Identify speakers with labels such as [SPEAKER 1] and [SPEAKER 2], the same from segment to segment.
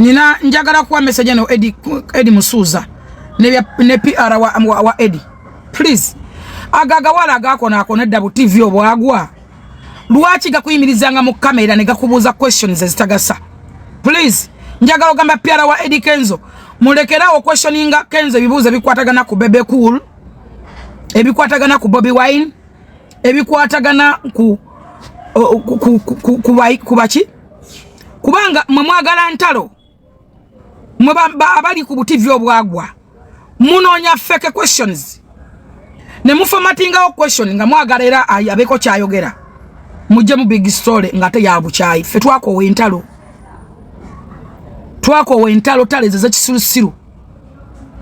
[SPEAKER 1] Nina njagala kuwa message eno Eddie, Eddie Musuuza ne PR wa Eddie. Please. Agagawala agakonaakona edda bu TV obwagwa. Lwaki gakuyimirizanga mu kamera ne gakubuuza questions ezitagasa? Please, njagala ogamba PR wa Eddie Kenzo, mulekerawo questioninga Kenzo ebibuuzo ebikwatagana ku Bebe Cool, ebikwatagana ku Bobi Wine, ebikwatagana ku baki, kubanga mwe mwagala ntalo. Mwe abali ku butivi obwagwa munoonya fake questions ne muformatingawo question nga mwagala era abeeko kyayogera, mujje mu big story nga ate ya bukyayi. Ffe twakoowa entalo, twakoowa entalo talo ezo ez'ekisirusiru.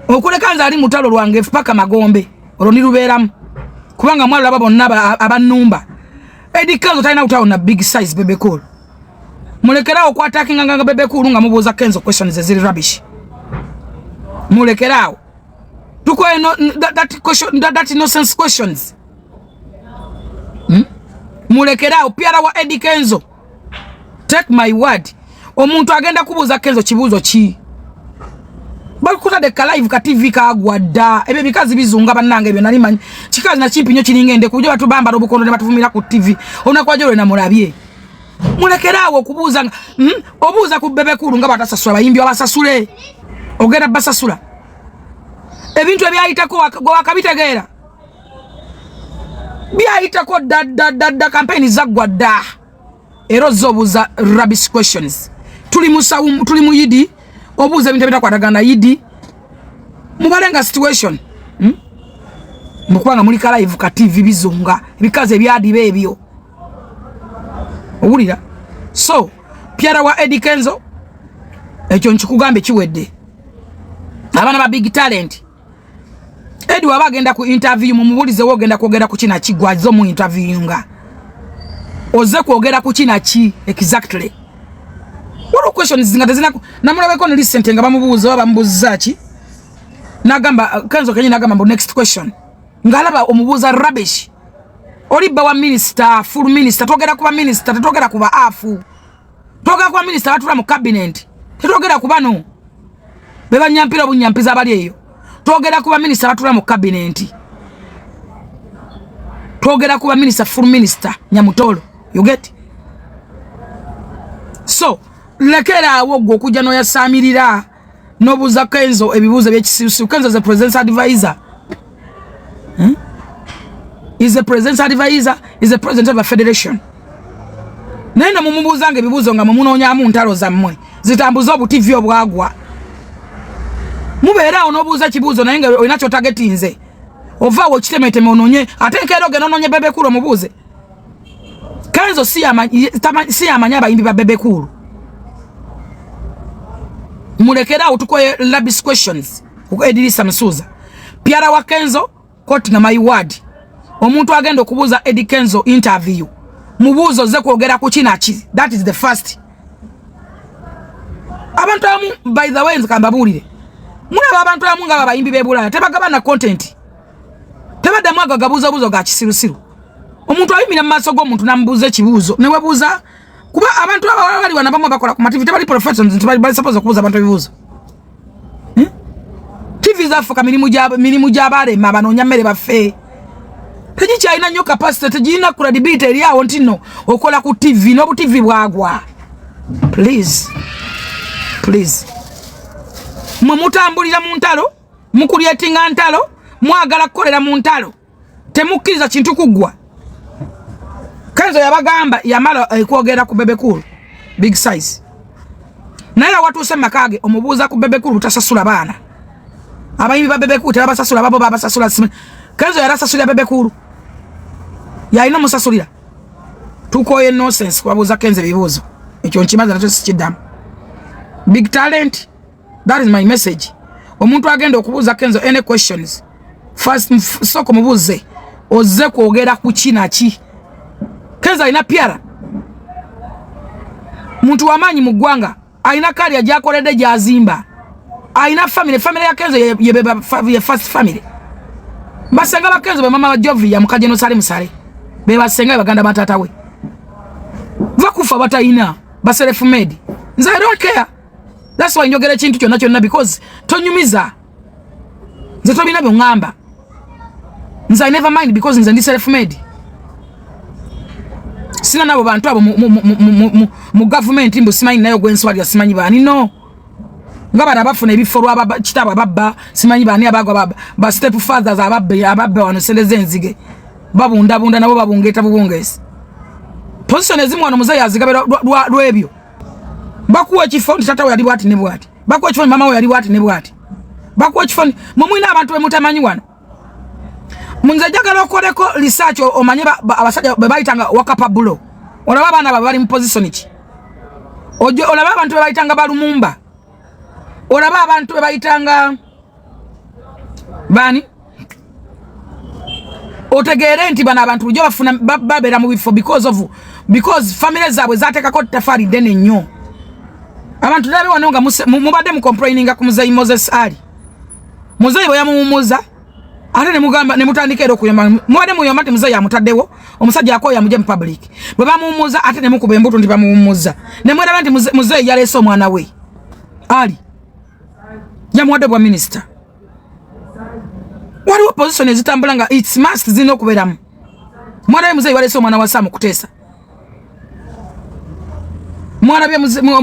[SPEAKER 1] Okuleka nze ali mutalo lwange paka magombe, olwo nilubeeramu, kubanga mwalaba bonna abannumba. Eddie Kenzo talina lutalo na Big Size Bebe Cool. Mulekerawo okwattackinga nga Bebe Cool nga mubuuza Kenzo questions eziri rubbish. Mulekerawo, tukoye no, that question, that nonsense questions. Mulekerawo. PR wa Eddie Kenzo, take my word, omuntu agenda kubuuza Kenzo kibuuzo ki? Bakutadde ka live ka TV kagwa dda. Ebyo bikazi bizunga bannange. Ebyo nali manyi kikazi nakimpi nnyo, kiringa ende kujja batu bambala obukondo ne batuvumira ku TV. Olunaku lwajjo lwe namulabye. Mulekeraawo okubuuza nga Obuuza ku Bebe Cool nga batasasula bayimbi, abasasule, ogenda basasula ebintu ebyayitako gwe wakabitegeera, byayitako dda dda dda dda, kampeyini zaggwa dda, era ozze obuuza rubbish questions. Tuli musawu, tuli mu yidi, obuuza ebintu ebitakwatagana yidi. Mubale nga situation, Mukubanga muli ka live ka TV bizunga, ebikazi ebyadiba ebyo owulira. So PR wa Eddie Kenzo, ekyo nkikugambe kiwedde. Abaana ba Big Talent, Eddie waba agenda ku interview, mumubulizewo ogenda kwogera ku kina ki? Gwazo mu interview nga oze kwogera ku kina ki exactly? Waliwo questions nga tezina. Namulabeko ne recent nga bamubuuza, oba bamubuuziza ki, nagamba Kenzo kenyi, nagamba mbu "Next question", ng'alaba omubuuza rubbish. Oli bba wa minister, full minister. Twogera ku ba minister, tetwogera ku ba afu. Twogera ku ba minister batula mu cabinet, tetwogera ku bano be banyampira obunyampiza abali eyo. Twogera ku ba minister batula mu cabinet, twogera ku ba minister, full minister Nyamutolo, you get? So lekeraawo gwe okujja n'oyasaamirira n'obuuza Kenzo ebibuuzo ebyekisirusiru. Kenzo is a president's advisor, Is a president's advisor, is a president of a federation, naye ne mumubuuzanga ebibuuzo nga mumunoonyamu ntalo zammwe zitambuze obutivi obwagwa. Mubeeraawo n'obuuza kibuuzo naye nga olina kyotargetinze, ovaawo okitemeteme onoonye, ate nkeera ogenda onoonye Bebe Cool omubuuze. Kenzo si yamanyi abayimbi ba Bebe Cool. Mulekeraawo, tukoye rubbish questions. Edirisa Musuuza, PR wa Kenzo, quote na my word, omuntu agenda okubuuza Eddie Kenzo interview, mubuuzo ze kwogera ku kinaki. That is the first. Abantu abamu, by the way, nze kambabuulire, mulaba abantu abamu nga abayimbi b'ebulaya tebagabana content, tebaddamu ago agabuuzobuuzo ga kisirusiru. Omuntu ayimira mu maaso g'omuntu namubuuza ekibuuzo newebuuza, kuba abantu abo bali wano abamu bakola ku mativi tebali professionals nti bali supposed okubuuza abantu ebibuuzo. TV zaffe mirimu gy'abalema banoonya mmere baffe, tegikyalina nnyo capacity, tegirina credibility eri awo nti nno okola ku TV n'obu TV bwagwa. Please, please, mwe mutambulira mu ntalo, mucreatinga ntalo, mwagala kukolera mu ntalo, temukkiriza kintu kuggwa. Kenzo yabagamba yamala okwogera ku Bebe Cool Big Size, naye era watuuse mu maka ge omubuuza ku Bebe Cool butasasula baana. Abayimbi ba Bebe Cool tebabasasula, babo babasasula. Kenzo yali asasulira Bebe Cool, yalina omusasulira. Tukoye nonsense kubabuuza Kenzo ebibuuzo. Ekyo nkimaze, nakyo sikiddamu. Big Talent, that is my message. Omuntu agenda okubuuza Kenzo any questions, first sooka omubuuze ozze kwogera ku ki naki. Kenzo alina PR, muntu wamaanyi mu ggwanga, alina career gyakoledde, gyazimba, alina family. Family ya Kenzo ye first family. Basenga ba Kenzo be mama wa Jovia mukajeno sale musale, be basenga baganda ba tata we vakufa batalina ba self made. Nze I don't care. That's why njogera ekintu kyonna kyonna, because tonyumiza nze, tolina byoŋŋamba nze. I never mind, because nze ndi self made. Sina nabo bantu abo mu gavumenti mbu simanyi nayo gwenswalira, simanyi baani. No, nga bano abafuna ebifo lwa kitaabwe ababba, simanyi baani abagwa, ba step fathers ababbe, ababbe wano sente z'enzige babundabunda nabo, babungeeta bubungeesi. Position ezimu wano muzeeyi azigabira lw'ebyo. Bakuwa ekifo nti tata we yali bwati ne bwati, bakuwa ekifo nti mama we yali bwati ne bwati, bakuwa ekifo. Mwe mulina abantu bemutamanyi wano. Munze njagala okoleko research, omanye abasajja be bayitanga wakapabulo, olaba abaana babe bali mu position ki. Olaba abantu be bayitanga balumumba, olaba abantu be bayitanga bani, otegeere nti bano abantu bulijjo bafuna, babeera mu bifo because family zaabwe zateekako ttafaali ddene nnyo. Abantu labe wano nga mubadde mu complaininga ku muzeeyi Moses Ali. Muzeeyi bwe yamuwummuza, ate nemugamba nemutandika era okuyomba. Mubadde muyomba nti muzeeyi amutaddewo omusajja akooye, amugye mu public. Bwe bamuwummuza, ate nemukuba embuto nti bamuwummuza, nemweraba nti muzeeyi yaleese omwana we Ali, yamuwadde bwa minisita. Waliwo position ezitambula nga it's must, zirina okubeeramu. Mwana we muzeeyi waleese omwana wa Saamu Kuteesa. Mwana bye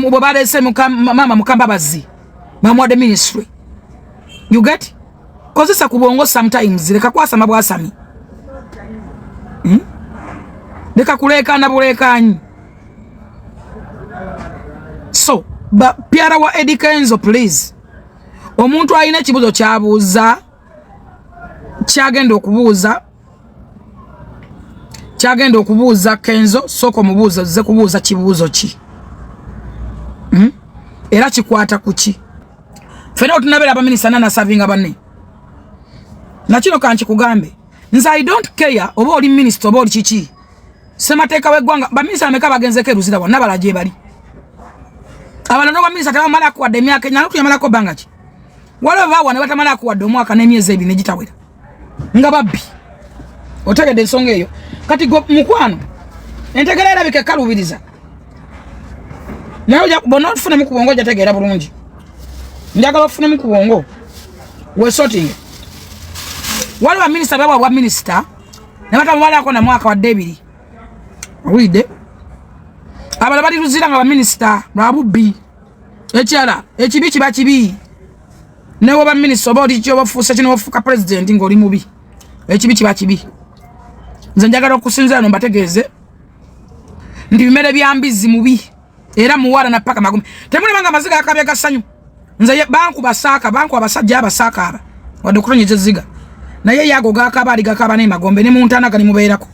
[SPEAKER 1] bwe baleese maama Mukambabazi, bamuwadde ministry. You get? Kozesa ku bwongo sometimes, leka kwasama bwasami, Leka kuleekaana buleekaanyi. So ba pyara wa Eddie Kenzo, please, omuntu alina ekibuzo kyabuuza, kyagenda okubuuza Kenzo, sooka omubuuza ozze kubuuza kibuuzo ki, Era kikwata ku ki? Fena otunabeera abaminisita nanasavinga banne. Nakino kankikugambe, nze I don't care oba oli minisita oba oli kiki. Semateeka w'eggwanga, baminisita bameka bagenzeko eruzira bonna bala gye bali? Abalala n'obaminisita tebamala kuwadde emyaka ena, tuyamalako bbanga ki? Waliwo baawa ne batamala kuwadde omwaka n'emyezi 2 negitawera nga babbi. Otegedde ensonga eyo? Kati gwe mukwano, entegera erabika ekalubiriza, naye bonna otufunemu ku bwongo, ojategeera bulungi. Njagala ofunemu ku bwongo, wesotinge. Waliwo baminisita bawa bwa minisita ne batamumalako na mwaka wadde 2. Owulidde? Abalala bali luzira nga baminisita lwa bubbi. Ekirala, ekibi kiba kibi, newoba minisita oba oli kyoba ofuuse kino, ofuuka pulezidenti ng'oli mubi, ekibi kiba kibi. Nze njagala okusinzira no mbategeeze nti bimere bya mbizzi mubi era muwala na paka magumi. Temulaba nga amaziga akabya gasanyu? Nze bankuba saaka, bankuba abasajja abasaaka aba wadde okutonyeza ezziga, naye yago gakaba, ali gakaba n'emagombe ne muntana gali mubeerako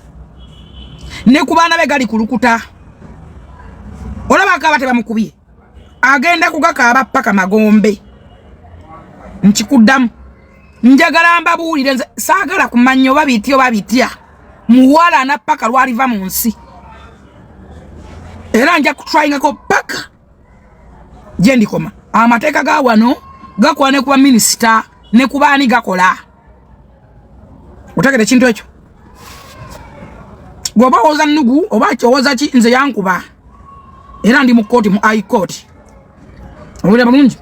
[SPEAKER 1] ne ku baana be gali kulukuta. Olaba akaba tebamukubye, agenda kugakaaba paka magombe. Nkikuddamu, njagala mbabuulire, nze saagala kumanya oba bitya oba bitya, muwala na paka lwaliva mu nsi, era nja kutryingako paka gye ndikoma. Amateeka ga wano gakola ne kuba minisita ne kubaani gakola. Otegera ekintu ekyo? Gweoba owoza nnugu oba owoza ki, nze yankuba era ndi mu kooti, mu High Court. Owulira bulungi?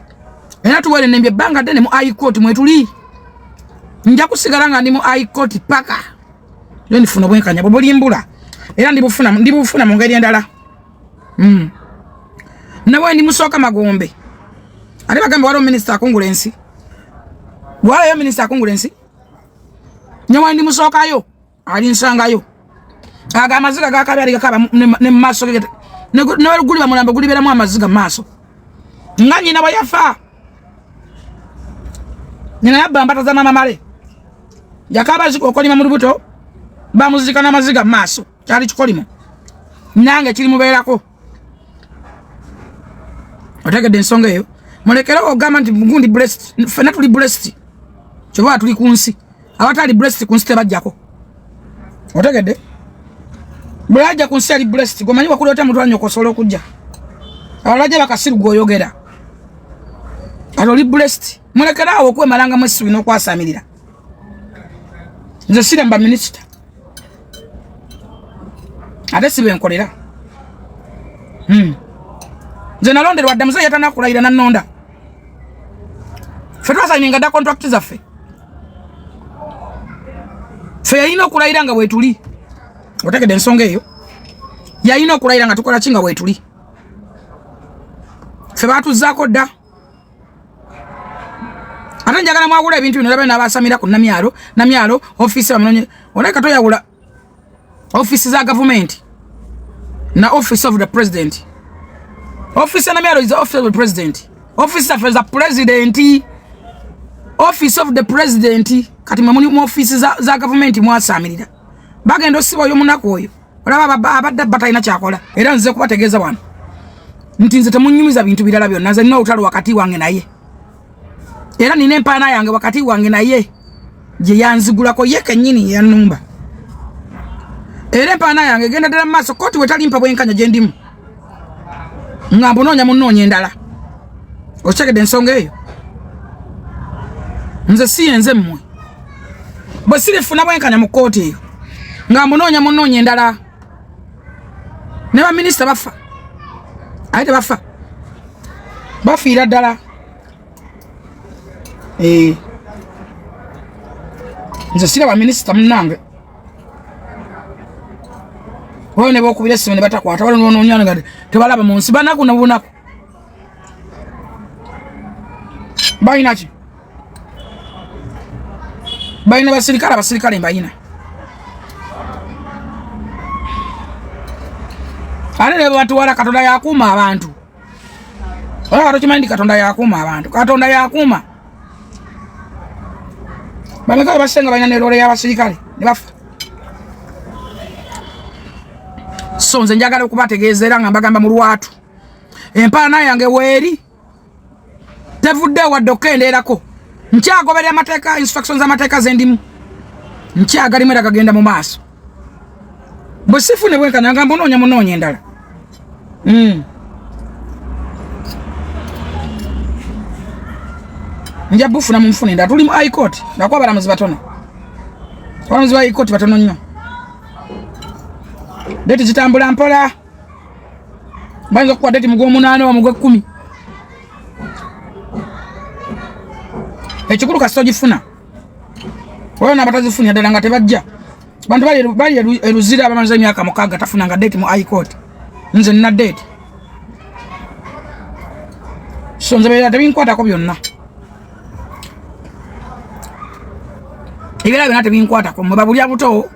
[SPEAKER 1] Era tuwere nembye ebbanga ddene mu High Court mwetuli. Nja kusigala nga ndi mu High Court paka yo ndifuna obwenkanya bwe bulimbula, era ndibufuna mu ngeri endala. Nawe ndi musooka magombe. Ate bagambe waliwo minisita akungula ensi, walayo minisita akungula ensi, nyewe ndi musookayo, ali nsangayo. Ago amaziga gakabi, ali gakaba ne mumaaso ge, ne guliba mulambo gulibeeramu amaziga mu maaso nga nyina bwe yafa. Nyina yabba mbata za mama male, yakaba zika okolima mu lubuto, bamuzika n'amaziga mu maaso. Kyali kikolimo, nange kiri mubeerako. Otegedde ensonga eyo? Mulekere ogamba nti gundi blessed. Ffenna tuli blessed, kyoba tuli ku nsi. Abatali blessed ku nsi tebajjako. Otegedde? Bwe yajja ku nsi ali blessed, gomanyi wakuli otya mutwala nyoko osobola okujja. Abalala bakasiru gwoyogera ati oli blessed. Mulekere awo okwemalangamu essubi n'okwasamirira. Nze sira mu baminisita, ate si benkolera. Nze nalonderwa dda. Muzeeyi yatanakulayira nannonda. Twasayininga dda contract zaffe. Ffe yalina okulayira nga weetuli. Otegedde ensonga eyo? Yalina okulayira nga tukola ki nga weetuli. Ffe baatuzzaako dda. Ate njagala mwawula ebintu bino, labe n'abasamira ku Namyalo, Namyalo ofiisi bamunonye. Oleka toyawula ofiisi za gavumenti na office of the president. Office ya Namyalo is the office of the president. Office zaffe za president. Office of the president. Kati mwe muli mu office za gavumenti mwasamirira. Bagenda osiba oyo munaku oyo. Olaba abadde batalina kyakola. Era nze kubategeeza wano nti nze temunyumiza bintu birala byonna. Nze nina olutalo wakati wange naye. Era nina empaana yange wakati wange naye gye yanzigulako ye kennyini yannumba. Era empaana yange egenda ddala mu maaso. Kkooti wetalimpa bwenkanya gye ndimu nga mbunoonya munoonya endala. Okitegedde ensonga eyo? Nze si yenze mmwe. Bwe sirifuna bwenkanya mu kkooti eyo nga mbunoonya munoonya endala. Ne baminisita bafa, aye tebafa, bafiira ddala. Nze siraba minisita munnange. Waliwo ne bookubira essimu ne batakwata, waliwo n'onoonya nga tebalaba mu nsi, banaku na bunaku. Balina ki? Balina basirikale, abasirikale mbayina. Ate ne batuwala Katonda yakuuma abantu. Olaba tokimanyi nti Katonda yakuuma abantu. Katonda yakuuma. Bameka basenga balina ne loole y'abasirikale ne bafa. So nze njagala okubategeeza era nga mbagamba mu lwatu. Empaana yange weeri tevudde wadde okukendeerako. Nkyagoberera amateeka, instructions z'amateeka ze ndimu. Nkyagalimu era gagenda mu maaso. Bwe sifune bwenkanya nga mbunoonya munoonya endala. Nja bufuna munfuna endala. Tuli mu High Court, nakuba abalamuzi batono. Abalamuzi ba High Court batono nnyo. Deti zitambula mpola. Bayinza okukuwa deti mu gw'omunaana oba mu gw'ekkumi. Ekikulu kasita ogifuna. Waliwo n'abatazifunira ddala nga tebajja. Bantu bali e Luzira abamaze emyaka 6 tafunanga date mu High Court. Nze nina date. So nze beera tebinkwatako byonna. Ebibeera byonna tebinkwatako. Mwe babulya buto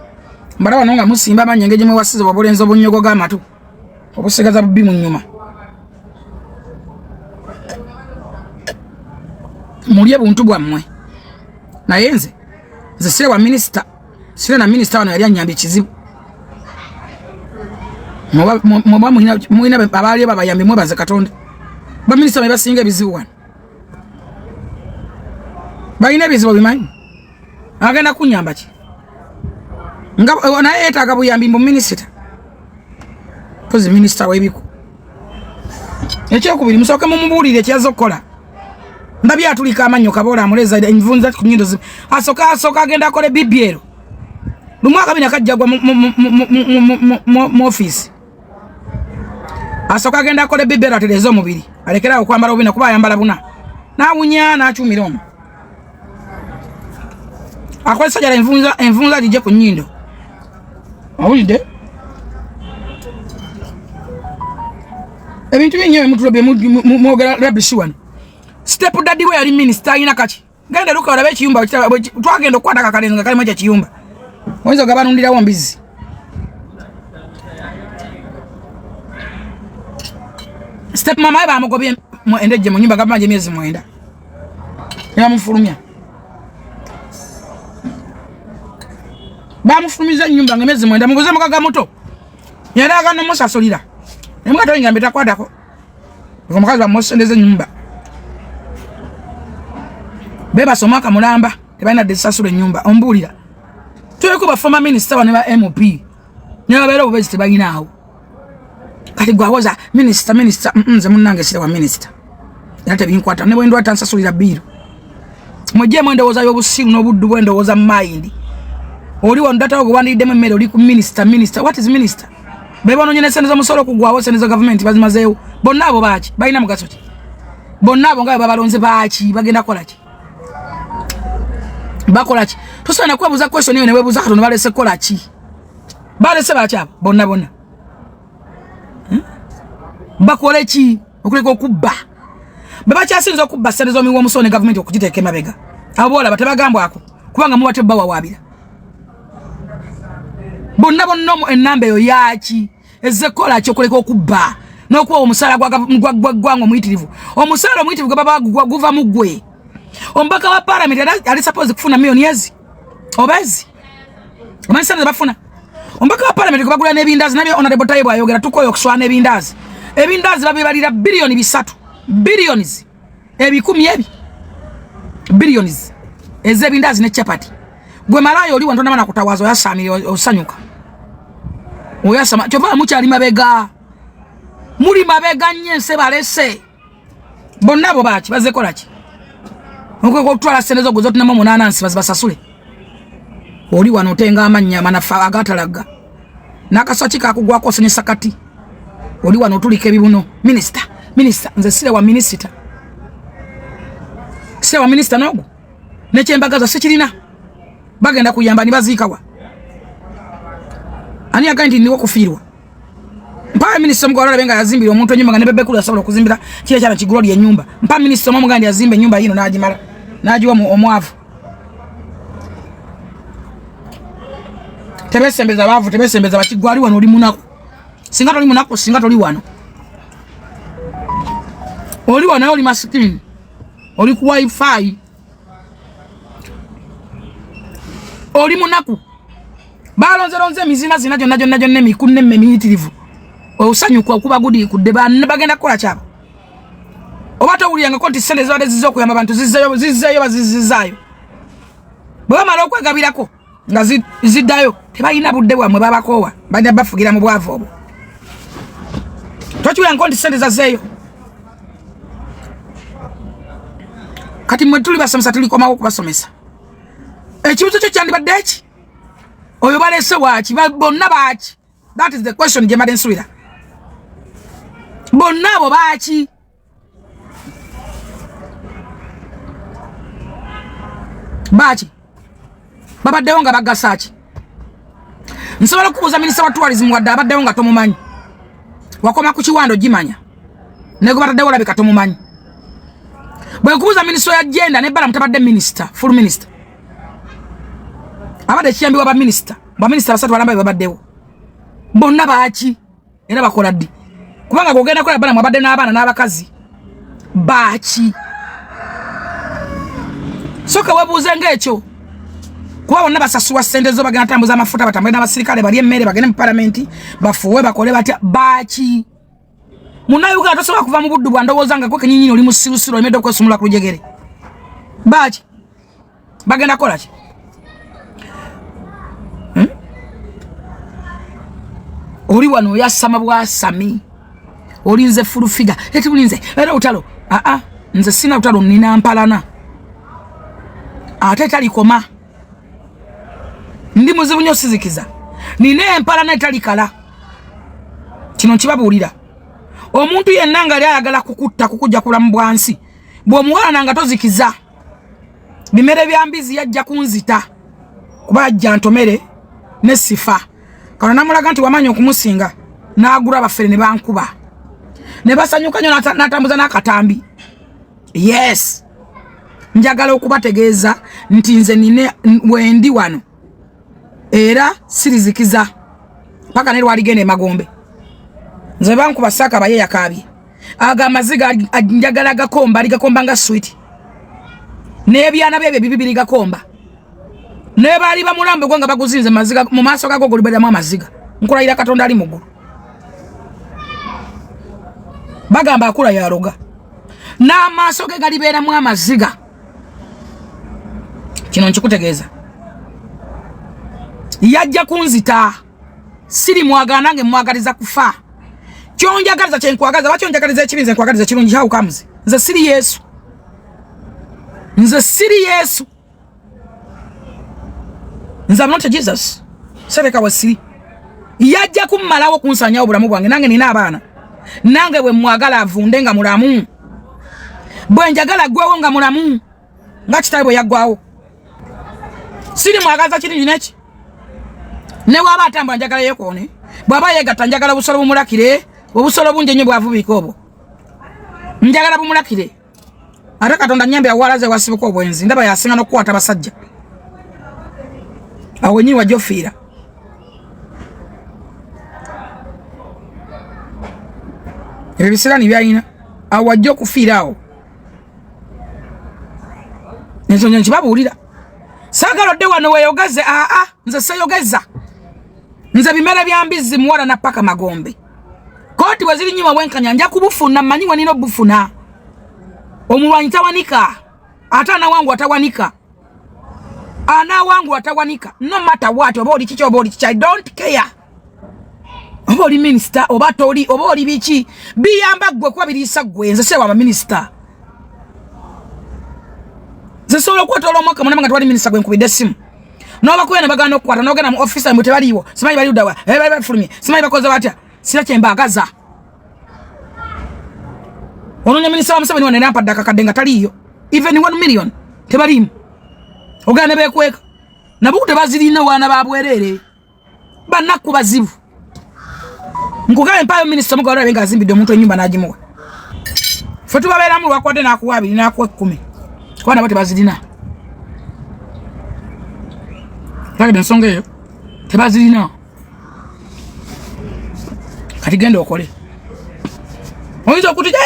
[SPEAKER 1] mbalaba no nga musimba amannya engeri gye mwewasiza obulenzi obunnyogoga amatu obusigaza bubi mu nnyuma. Mulye buntu bwammwe. Naye nze sire wa minisita, sire na minisita wano yali annyambye kizibu. Muba mulina abaali babayambye mwebaze Katonda. Baminisita be basinga ebizibu wano. Balina ebizibu bimanyi. Agenda kunyamba ki? Nga naye yeetaaga buyambi mbu minisita. Mpozi minisita w'ebiku. Ekyokubiri musooke mumubuulire ekyazze okukola. Ndabye atulika amannyo kaboola amuleeza envunza ku nnyindo asooka agenda akole BBL. Lumu akabina kajja gwa mu ofiisi. Asooka agenda akole BBL atereeze omubiri. Alekere awo okwambala obubina kuba ayambala buna. N'awunya n'akyumira omwo. Akozesa jala envunza agigye ku nnyindo. Owulidde? Ebintu bingi ebimutula bye mwogera rubbish wano. Step daddy we yali minisita alina kaki. Genda luka olabe ekiyumba twagenda okukwata akakalenzi nga kalimu ekyo ekiyumba. Oyinza ogabanundirawo mbizzi. Step mama we bamugobye mu endejje mu nyumba gabanja emyezi 9. Yamufulumya. Bamufulumiza ennyumba nga emyezi 9 mubuze mukaga muto. Yali agana omusasulira. Naye mukato yingambe takwatako. Omukazi bamusendeza ennyumba. Bebasa omwaka mulamba tebalina dde sasula ennyumba ombuulira. Tuliko ba former minister bano ba MP. Ne babeera obubeezi tebalinaawo. Kati gwe awoza minister minister nze munnange sire wa minister. Era tebinkwata ne bwe ndwala tansasulira bbiiru. Mugyeemu endowooza y'obusiru n'obuddu bw'endowooza mu mayindi. Oli wano data wo gwe wandiiddemu emmere oli ku minister minister. What is minister? Be banoonye ne ssente z'omusolo okugwawo ssente za gavumenti bazimazeewo. Bonna abo baaki? Balina mugaso ki? Bonna abo nga bwe babalonze baaki? Bagenda kukola ki? Bakola ki? Tosobola nakwebuuza question eyo newebuuza Katonda balese kukola ki? Balese baki abo bonna bonna? Bakole ki okuleka okubba? Bwe bakyasinza okubba ssente z'omuwi w'omusolo ne gavumenti okugiteeka emabega, abo boolaba tebagambwako kubanga muba tebawawaabira. Bonna bonna ennamba eyo yaaki? Ezze kukola ki okuleka okubba n'okuwa omusaala gwa ggwanga omuyitirivu? Omusaala omuyitirivu gwe baba guva mu ggwe. Omubaka wa palamenti ali suppose kufuna miliyoni ezi oba ezi, omanyi sente zebafuna? Omubaka wa palamenti gwe bagula n'ebindaazi nabyo. Honorable Tayi bw'ayogera tukoye okuswana ebindaazi. Ebindaazi babibalira 3 biliyoni, billions ebikumi ebi, billions ez'ebindaazi ne chapati. Gwe malaayo oli wano tonamana kutawaza, oyasamire, osanyuka, oyasama. Kyova mukyali mabega, muli mabega nnyo. Ensi balese bonna abo baki? Bazekola ki okutwala sente zo gwezotunamu omunaana nsi bazibasasule? Oli wano otenga amannya amanafu agatalaga n'akasaki kakugwako, osonyesa kati oli wano otulika ebibuno. Minisita, minisita, nze sire wa minisita, sire wa minisita n'ogwo nekyembagaza sikirina. Bagenda kuyamba nibaziikawa? Ani yagaye nti niwo kufiirwa? Mpa minisita omu gwalabe nga yazimbira omuntu enyumba nga ne Bebe Cool yasobola okuzimbira kiri ekyana kiguloli enyumba. Mpa minisita omu omuganda yazimba enyumba yino n'agimala n'agiwa omwavu. Tebesembeza baavu, tebesembeza bakigwa. Ali wano oli munaku. Singa toli munaku, singa toli wano. Oli wano oli masikini, oli ku wifi, oli munaku. Balonzeronze emizina zina gyonna gyonna gyonna emikunne emiyitirivu, osanyuka okuba gudiikudde. Bagenda kukola kyabo? Oba towulirangako nti sente zibadde zizza okuyamba abantu zizzeeyo, zizzeeyo, bazizizaayo. Bwe bamala okwegabirako nga ziddayo. Tebalina budde bwammwe, babakoowa, bajja bafugira mu bwavu obwo. Tokiwulirangako nti sente zazzeeyo? Kati mwe tuli basomesa, tulikomawo okubasomesa. Ekibuzo kyo kyandibadde eki? Oyo balese waaki? Bonna baaki? That is the question gye mbadde nsuubira. Bonna abo baaki? Baaki babaddewo nga bagasa ki? Nsobola okubuuza minisita wa tourism, wadde abaddewo nga tomumanyi, wakoma ku kiwando gimanya ne gwe bataddewo olabika tomumanyi. Bwe nkubuuza minisita ya gender ne bala mutabadde minisita, full minisita abadde kiyambibwa baminisita, baminisita basatu balamba be babaddewo bonna baaki era bakola ddi? Kubanga gwogenda kola balamu abadde n'abaana n'abakazi baaki? Soka webuuze ngaekyo, kuba bonna basasulwa ssente zo. Bagenda tambuza amafuta, batambule n'abasirikale, balye emmere, bagende mu palamenti, bafuuwe, bakole batya? Baaki? Munnayuganda tosobola kuva mu buddu bwa ndowooza nga gwe kenyinyini oli musirusiru, olemedde okwesumula ku lujegere. Baaki bagenda kukola ki? Hmm? Oli wano oyasama bwasami, olinze full figure eti bulinze era olutalo. Aa, nze sina lutalo, nina mpalana ate talikoma. Ndi muzibu nnyo, sizikiza, nina empalana etalikala. Kino nkibabuulira, omuntu yenna nga ali ayagala kukutta, kukujja kulamu bwansi, bw'omuwalana nga tozikiza bimere bya mbizi, yajja kunzita kuba ajja ntomere ne sifa. Kano namulaga nti wamanya okumusinga, n'agula abafere ne bankuba ne basanyuka nnyo, n'atambuza n'akatambi. Yes, njagala okubategeeza nti nze nine wendi wano era sirizikiza paka ne lwaligenda emagombe. Nze bankuba saaka baye yakaabye ago amaziga, njagala gakomba, aligakomba nga switi n'ebyana byebyo ebibi birigakomba. Ne baali bamulambo gwe nga baguzinze maziga mu maaso gago guliberamu amaziga. Nkulayira Katonda ali mu ggulu, bagamba akula yaloga n'amaaso ge galibeeramu amaziga. Kino nkikutegeeza, yajja kunzita, siri mwagala, nange mwagaliza kufa. Kyonjagaliza kyenkwagaliza, lwaki onjagaliza ekibi, nze nkwagaliza ekirungi? How comes? Nze siri Yesu, nze siri Yesu, nze am not a Jesus. Sereka wasiri yajja kummalawo, kunsanyawo obulamu bwange. Nange nina abaana, nange bwe mwagala avunde nga mulamu, bwe njagala aggwewo nga mulamu, nga kitawe bwe yaggwawo. Siri mwagaza kiri neki. Ne waba atambula njagala yekoone. Bw'aba yeegatta njagala obusolo bumulakire. Obusolo bungi ennyo bwavubika obwo. Njagala bumulakire. Ate Katonda nnyambe awalaze wasibuka obwenzi. Ndaba yasinga n'okukwata abasajja. Awo wennyini wajja ofiira. Ebyo ebisiraani byalina. Awo wajja okufiira awo. Ensonga nkibabuulira. Saagala odde wano weeyogeze. Aa, nze seyogeza. Nze bimera bya mbizzi muwala na paka magombe. Kooti bwe ziri nyuma bwenkanya nja kubufuna, mmanyi we nina obufuna. Omulwanyi tawanika, ate anawangu atawanika. Anawangu atawanika. No matter what, oba oli kiki oba oli kiki, I don't care. Oba oli minisita oba toli oba oli biki, biyamba ggwe kuba biriisa ggwe. Nze sewa baminisita. Nze sobola okwetoola omwaka munama nga tewali minisita gwe nkubidde essimu. N'obakuya ne bagaana okukwata n'ogenda mu office mbu tebaliiwo, simanyi bali ludda wa, bali bafulumye, simanyi bakoze batya. Sira kye mbaagaza. Onoonya minisita wa Museveni wano era mpadde akakadde nga taliiyo. Even 1 million tebaliimu. Ogenda ne beekweka. Nabo tebazirina waana ba bwereere. Banaku bazibu. Nkugabe mpaayo minisita omugabo olabe ng'azimbidde omuntu ennyumba n'agimuwa. Ffe tubabeeramu lwakwadde n'akuwa abiri n'akuwa 10. Kuba nabo tebazirina. Tegedde ensonga eyo tebazirina. Kati genda okole. Oyinza okutija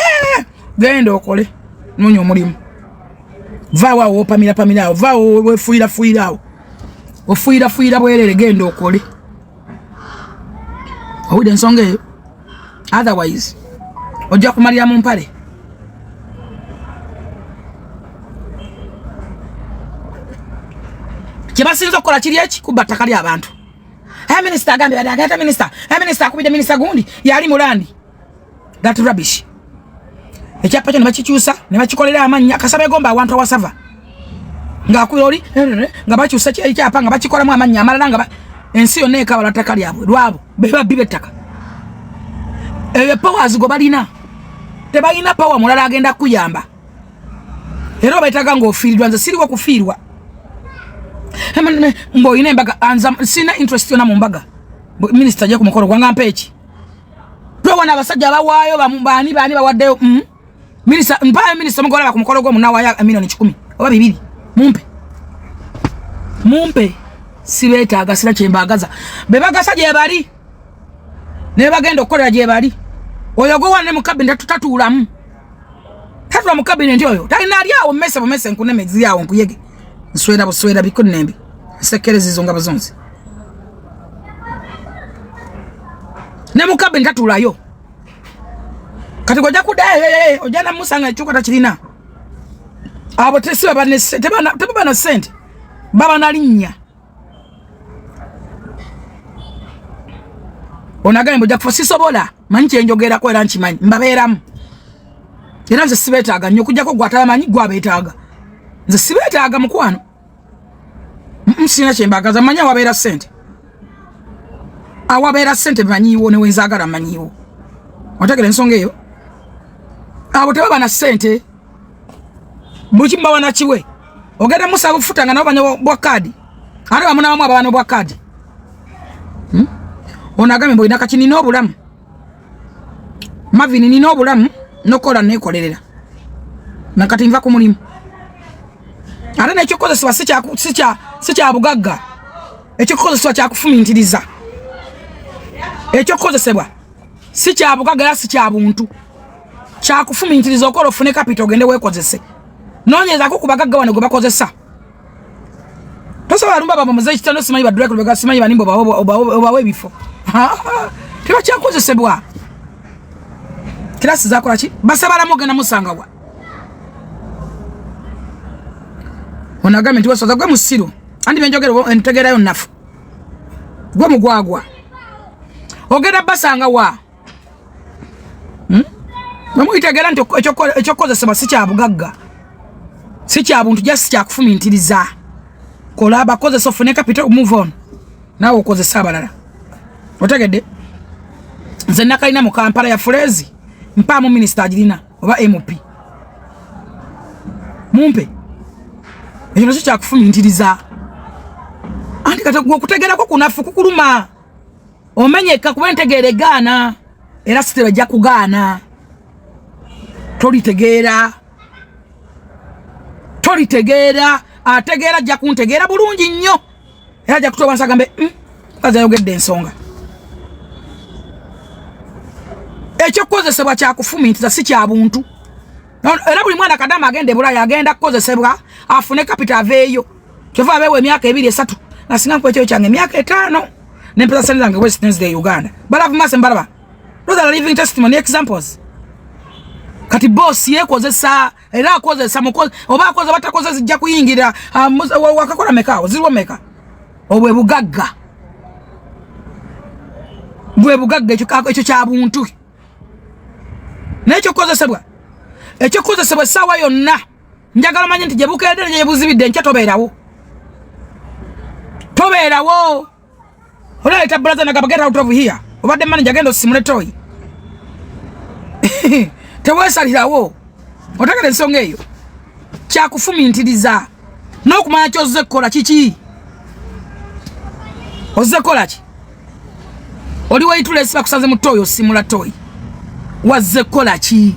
[SPEAKER 1] genda okole. Noonya omulimu. Vaawo awo opamira pamira awo. Vaawo wefuuyira fuuyira awo. Ofuuyira fuuyira bwerere genda okole. Owulidde ensonga eyo? Otherwise ojja kumalira mu mpale. Kye basinza okukola kiri eki? Kubba ttaka ly'abantu. Minisita agambye bati agenda minisita. Minisita akubidde minisita gundi yali mulandi. That rubbish. Ekyapa kyo ne bakikyusa ne bakikolera amannya kasaba egomba awantu awasava. Ng'akubira oli nga bakyusa ekyapa nga bakikolamu amannya amalala nga ensi yonna ekabala ttaka lyabwe lwabo be babbi b'ettaka. Ebyo powers go balina. Tebalina power mulala agenda kuyamba. Era obeetaaga ng'ofiiriddwa, nze siriwo kufiirwa. Ng'olina embaga, anza sirina interest yonna mu mbaga. Minisita ajja ku mukolo gwange ampa eki? Twewona abasajja abawaayo baani baani bawaddeyo. Minisita, mpaayo minisita omugabo ku mukolo gwo munawaayo milioni 10 oba 2. Mumpe. Mumpe. Sibeetaaga, sira kye mbaagaza. Be bagasa gye bali. Ne bagenda okukolera gye bali. Oyo gwe wane mu cabinet tatuulamu. Tatula mu cabinet oyo. Talina ali awo mmese bumese nkuneme ziri awo nkuyege. Nswera buswera bikunnembi. Nsekerezi zo nga buzonzi. Ne mu cabinet tatuulayo. Kati gojja kudda ojja na Musa nga ekyuka takirina. Abo tesiba bane tebaba na ssente. Baba na linnya. Ono agambye ojja kufa sisobola. Manyi kye njogerako era nkimanyi mbabeeramu. Era nze sibeetaaga nnyo okuggyako gwe atabamanyi gwe abeetaaga. Nze sibeetaaga mukwano. Sirina kye mbaagaza, mmanyi awabeera ssente. Awabeera ssente mmanyiiwo ne we nzaagala mmanyiiwo. Otegera ensonga eyo? Abo tebaba na ssente. Buli kimu bawa na kiwe. Ogenda musaba obufuta nga nabo banywa bwa kaadi. Ate bamu n'abamu ababa n'obwa kaadi. Ono agambye mbu olina kaki nina obulamu. Marvin nina obulamu n'okukola neekolerera. Na kati nva ku mulimu. Ate n'ekyokukozesebwa si kya bugagga. Ekyokukozesebwa kya kufumintiriza. Ekyokukozesebwa si kya bugagga era si kya buntu. Kya kufumintiriza okola ofune capital ogende weekozese. Noonyezaako ku bagagga wano gwe bakozesa. Tosobola lumba baba muzeeyi kitano simanyi ba Drake Lubega simanyi banimbo obawo ebifo. Tebakyakozesebwa. Kirasi zakola ki? Basabalamu ogenda musanga wa? Ono agambye nti wesoza gwe musiru. Andi byenjogera entegeerayo nnafu. Gwe mugwagwa. Ogenda basanga wa? Bwe muyitegera nti ekyokukozesebwa si kya bugagga. Si kya buntu, just si kya kufumintiriza. Kola abakozesa ofune capital move on. Naawe okozesa abalala. Otegedde? Nze nakalina mu Kampala ya Fulezi. Mpaamu minisita agirina oba MP. Mumpe. Ekyo nakyo kya kufumintiriza. Kati okutegeerako kunafu kukuluma, omenyeka kuba entegeera egaana, era sitera ejja kugaana. Tolitegeera, tolitegeera. Ategeera ajja kuntegeera bulungi nnyo, era ajja kutuwa wansi agambe, mukazi ayogedde ensonga. Ekyokukozesebwa kyakufumiitiriza, si kya buntu. Era buli mwana kadama agenda ebulaaya agenda kukozesebwa afune capital aveeyo. Kyova abeewo emyaka 2 3, nasinga nkuwa ekyoyo kyange emyaka 5 nempeza sente zange west nzire e Uganda. Balavu mase mbalaba, those are living testimony examples. Kati boss yekozesa era akozesa oba akoze batakoze zijja kuyingira. Wakakola meka ziriwo meka? Obwe bugagga, bwe bugagga. Ekyo kya buntu. Naye ekyokukozesebwa, ekyokukozesebwa essaawa yonna. Njagala manye nti gye bukeedde gye buzibidde enkya tobeerawo, tobeerawo. Olaleeta brother nagamba, "Get out of here." Obadde manager, genda osimule toyi, teweesalirawo. Otegera ensonga eyo? Kyakufumintiriza n'okumanya kyozze kukola kiki, ozze kukola ki. Oli wayitulesi bakusanze mu toyi osimula toyi, wazze kukola ki?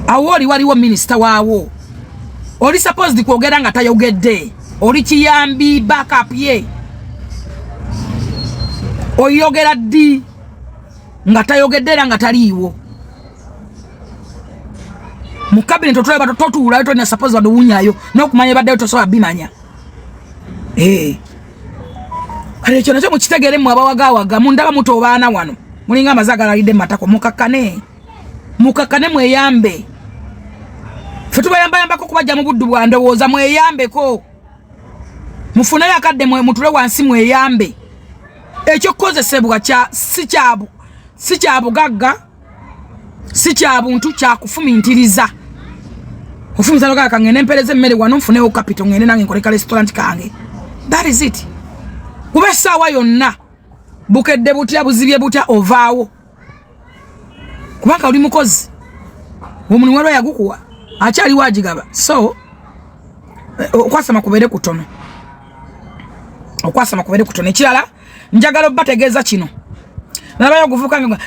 [SPEAKER 1] Awo oli waliwo minisita waawo, oli supposed kwogera nga tayogedde, oli kiyambi backup ye. Oyogera ddi nga tayogedde era nga taliiwo mu cabinet? Otulaba totuulayo, tolina suppose wadde owunyayo n'okumanya ebaddeyo tosobola bimanya. Kale ekyo nakyo mukitegeere mmwe abawagawaga mundaba mutoobaana wano, mulinga amazi agalalidde mu matako. Mukakkane, mukakkane, mweyambe. Ffe tubayambayambako kubajja mu buddu bwa ndowooza. Mweyambeko, mufuneyo akadde mutule wansi mweyambe. Ekyokukozesebwa si kya bugagga, si kya buntu, kyakufumintiriza. Ofumisa nogaa kangende mpereza emmere wano nfunewo capital, ngende nange nkole ka restaurant kange. That is it. Kuba essaawa yonna bukedde butya, buzibye butya, ovaawo, kubanga oli mukozi. Omulimu waliwo yagukuwa, akyaliwo agigaba. So okwasama kubeere kutono, okwasama kubeere kutono. Ekirala njagala obategeeza kino. Nabayo oguvuka nga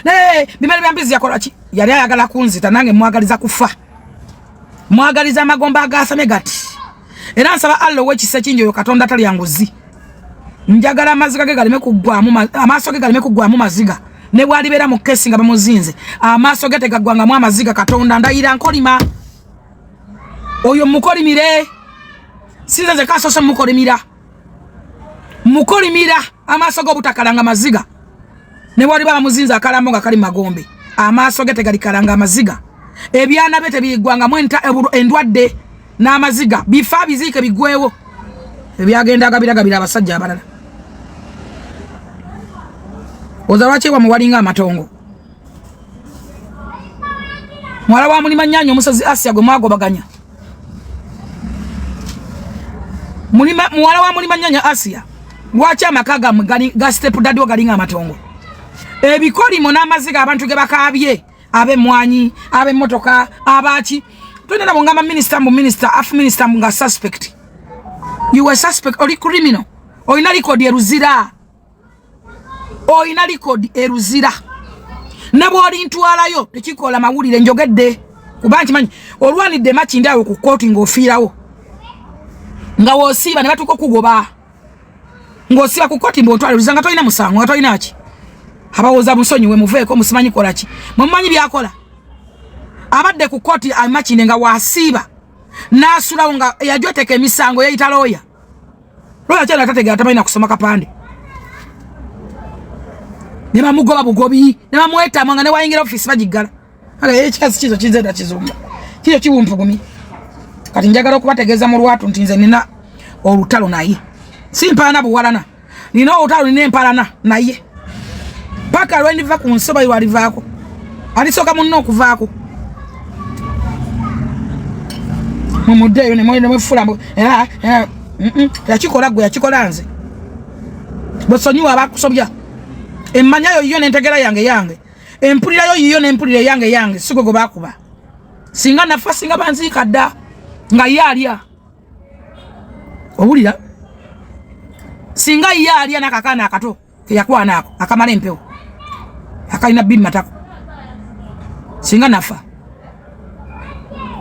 [SPEAKER 1] bimali bya mbizi yakola ki? Yali ayagala kunzita, nange mwagaliza kufa, mwagaliza amagomba agasamye gati. Era nsaba Allah ow'ekisa ekingi, oyo Katonda atalya nguzi, njagala amaziga ge galeme kuggwamu, amaaso ge galeme kuggwamu maziga. Ne bwalibeera mu kesi nga bamuzinze, amaaso ge tegaggwangamu amaziga. Katonda, ndayira nkolima oyo, mukolimire. Sinze nze kasose mukolimira, mukolimira amaaso ge obutakalanga maziga. Ne waliba bamuzinze akalambo nga kali magombe, amaaso ge tegalikalanga amaziga. Ebyana bye tebigwangamu endwadde n'amaziga, bifa biziike biggwewo ebyagenda agabiragabira abasajja abalala. Oza lwaki ewamwe walinga amatongo? Muwala wa mulima nnyanya omusozi Asia gwe mwagobaganya. Muwala wa mulima nnyanya Asia, lwaki amaka gammwe ga step daddy wo galinga amatongo? Ebikolimo n'amaziga abantu ge bakaabye, ab'emmwanyi, ab'emmotoka, abaki, tulina nabo. Ngamba minisita mbu minisita afu minisita mbu nga suspect. You were suspect, oli criminal, olina record eruzira, olina record eruzira. Ne bw'olintwalayo tekikola mawulire. Njogedde kuba nkimanyi olwanidde Makindi awo ku kooti ng'ofiirawo, nga w'osiiba ne batuuka okugoba ng'osiba ku kooti mbu ontwala luza, nga tolina musango, nga tolina ki. Abawooza musonyiwe, muveeko, musimanyi kola ki, mumanyi byakola. Abadde ku kooti Makindi nga wasiiba n'asulawo nga yajoteka emisango, yayita looya. Looya kyana tategeera, tamanyi na kusoma kapande, ne bamugoba bugobi ne bamwetamu nga ne wayingira ofiisi bagiggala. Ekikazi kizo kizeda kizumba kikyo kibumpugumi. Kati njagala okubategeeza mu lwatu nti nze nina olutalo naye si mpaana buwalana. Nina olutalo, nina empalana naye paka lwendiva ku nsi oba lwalivaako. Alisooka munna okuvaako mumuddeeyo nemwefula yakikola gwe yakikola nze. Bwesonyiwa abakusobya, emmanyayo yiyo nentegera yange yange, empulirayo yiyo nempulira eyange yange, sigo gwe bakuba. Singa nafa, singa banziika dda nga ye alya. Owulira? Singa ye alya n'akakaana akato keyakwana ako akamala empewo akalina bbi matako, singa nafa.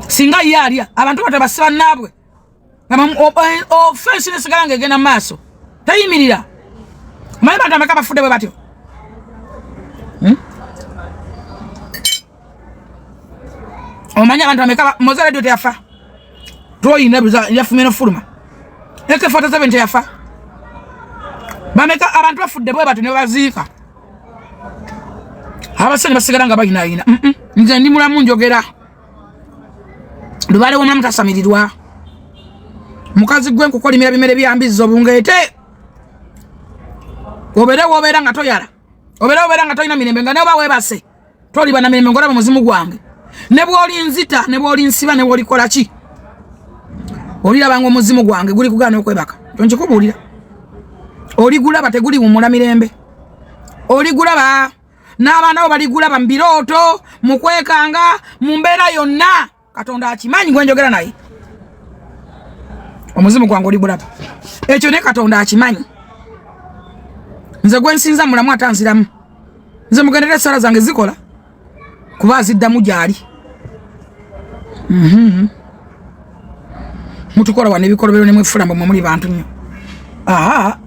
[SPEAKER 1] Singa ye alya abantu bato basiba naabwe ofensi nesigala nga egenda mu maaso teyimirira. Omanyi bantu ameka bafudde bwe batyo? Omanyi abantu ameka Moze Radio teyafa? Toyina yafumye nofuluma. AK47 teyafa? Bameka abantu bafudde bwe batyo ne baziika, abasajja basigala nga bayinayina. Nze ndi mulamu, njogera. Lubaale womulamu tasamirirwa. Mukazi gwe, nkukolimira bimere byambizza obungeete, obeere wobeera nga toyala, obeere wobeera nga tolina mirembe, nga neoba weebase toliba na mirembe, ngolaba muzimu gwange. Ne bwoli nzita, ne bwoli nsiba, ne bwolikola ki, olirabanga omuzimu gwange guli kugaana okwebaka. Tonkikubuulira, oligulaba teguliwumula mirembe, oligulaba n'abaana bo baligulaba mu birooto, mu kwekanga, mu mbeera yonna. Katonda akimanyi gwenjogera naye, omuzimu gwange oligulaba. Ekyo ne Katonda akimanyi. Nze gwensinza mulamu, ate anziramu. Nze mugendera, essala zange zikola kuba aziddamu gyali. Mutukola wano ebikolobero ne mwefula mwe muli bantu nnyo. Aha.